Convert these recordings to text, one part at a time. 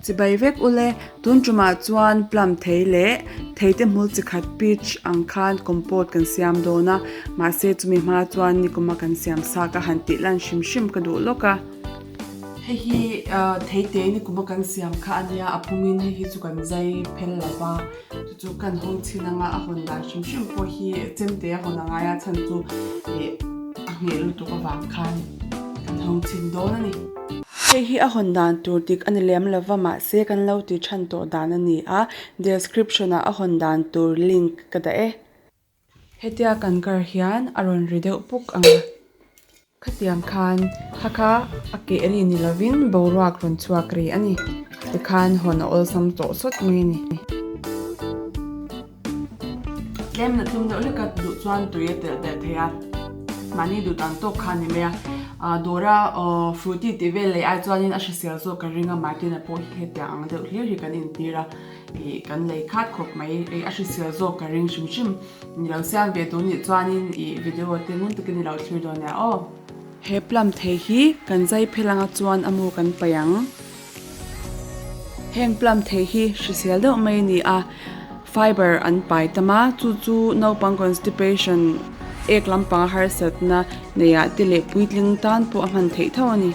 Chibai vek ule, tun tumah chuan plum thei leh theite hmul chi khat peach ang khan compote kan siam dawn a, mahse chumi hma chuan nikuma kan siam sa ka han tih lan hrim hrim ka duh lawk a. Hei hi theite nikuma kan siam kha a nia, a pumin hei hi chu kan zai phel lo va, chu chu kan hawng chhin anga a hawn dan hrim hrim pawh hi chemte a hawn a ngai a, chhan chu ih a ngheh lutuk avang khan kan hawng chhin dawn a ni. Hei hi a hawn dan tur dik a ni lem lova mahse kan lo ti than tawh dan a ni a, description ah a hawn dan tur link ka dah e. Hetia kan kar hian a rawn ri deuh puk ang a, khatiang khan kha kha a keh ri ni lovin boruak rawn chhuak ri a ni, tikhan hawn a awlsam tawh sawt mai a ni. Tlem na tlum deuh hlek a duh chuan tui a telh belh thei a, mahni duh dan tawk kha a ni mai a. Dawra fruity tih vel lei ai chuanin a hrisel zawk ka ring a, Martin-a pawh hi hetiang ang deuh hlir hi kan intir a, ih kan lei khat khawp mai, ih a hrisel zawk ka ring hrim hrim. Ni lo siam ve tur nih chuanin ih video te ngun takin i lo thlir dawn nia aw. He plum thei hi kan zai phel anga chuan a mu kan paih ang. Heng plum thei hi hrisel deuh mai a ni a, fiber an pai tam a, chu chu naupang constipation ek lampanga harsatna neiah te leh puitling tan pawh a hman theih tho a ni.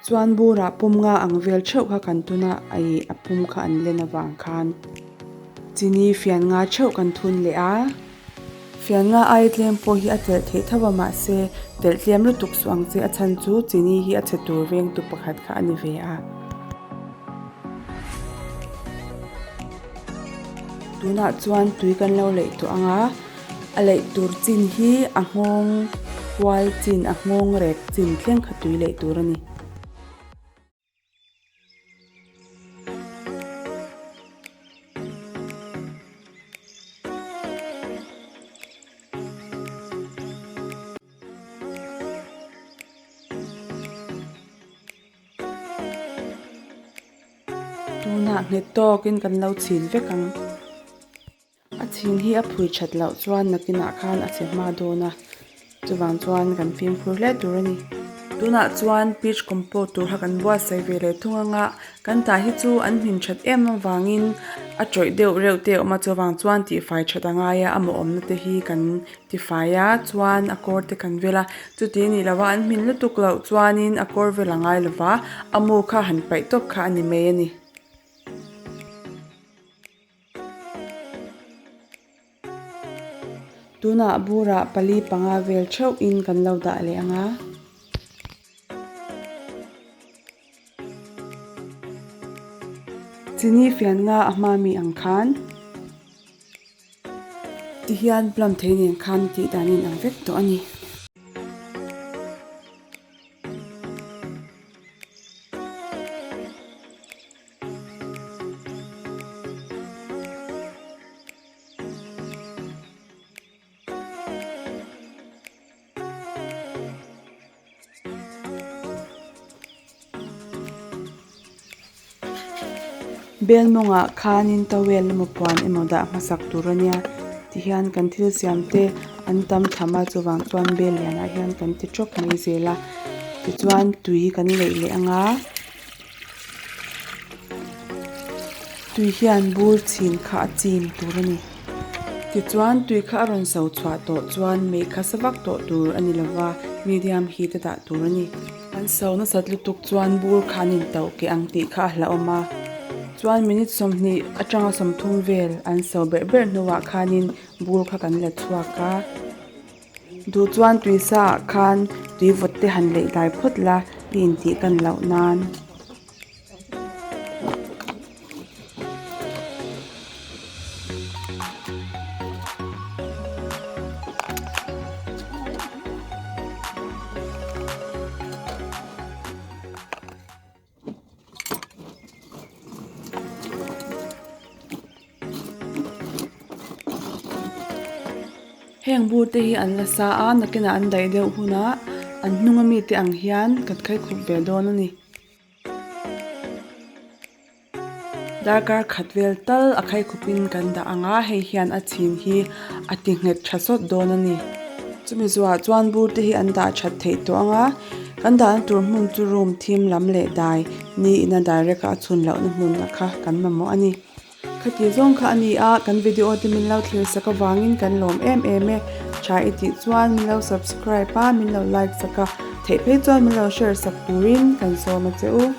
Chuan burah pum nga ang vel theuh kha kan tun a, ih a pum kha an len avang khan chini fian nga theuh kan thun leh a. Fian nga ai tlem pawh hi a telh theih tho a mahse telh tlem lutuk suh ang che a chhan chu chini hi a chhe tur vengtu pakhat kha a ni ve a. Tunah chuan tui kan lo leih tawh ang a, a leih tur chin hi a nghawng kual chin a nghawng rek chin thleng kha tui leih tur a ni. Tunah nghet tawkin kan lo chhin vek ang. A chhin hi a phui that loh chuan nakinah khan a che hma dawn a, chuvang chuan kan fimkhur hle tur a ni. Tunah chuan peach compote tur kha kan buatsaih ve leh thung anga kan tah hi chu an hmin that em avangin a tawih deuh reuh te a awm a, chuvang chuan tihfai that a ngai a, a mawhawmna te hi kan Tifai a, chuan a kawr te kan vel a, chuti nih lova an hmin lutuk loh chuanin a kawr vel a ngai lova, a mu kha han paih tawp kha a ni mai a ni. Tunah burah pali panga vel theuh in kan lo dah leh ang a. Chini fian nga a hma mi ang khan. Tihian plum thei nen khan tih dan in ang vek tawh a ni. Bel mawngah khanin towel emaw puan emaw dah hmasak tur a nia tihian kan thil siam te an tam tham a chuvang chuan bel lianah hian kan ti tawp mai zel a tichuan tui kan leih leh ang a tui hian bur chhin kha a chim tur a ni tichuan tui kha a rawn so chhuah tawh chuan mei kha sa vak tawh tur a ni lova medium heat a dah tur a ni. An so nasat lutuk chuan bur kha an intauh keh ang tih kha a hlauhawm a, chuan minute 20 atanga 30 vel an so berh berh hnuah khanin bur kha kan la chhuak a, duh chuan tuisa ah khan tui vawt te han leih dai phawt la i intih kan loh nan. Heng bur te hi an la sa a nakinah an daih deuh hunah an hnung ami te ang hian kan khai khup ve dawn a ni. Darkar khat vel tal a khaikhupin kan dah ang a, hei hian a chhin hi a ti nghet tha sawt dawn a ni. Chumi zuah chuan bur te hi an dah that theih tawh ang a, kan dahna tur hmun chu room thim lam leh dai niin a direct a a chhun lohna hmun a kha kan mamawh a ni. Khati zawng kha a ni a, kan video te min lo thlir sak avangin kan lawm em em e. Tha i tih chuan min lo subscribe a, min lo like sak a, theih phei chuan min lo share sak turin kan sawm a che u.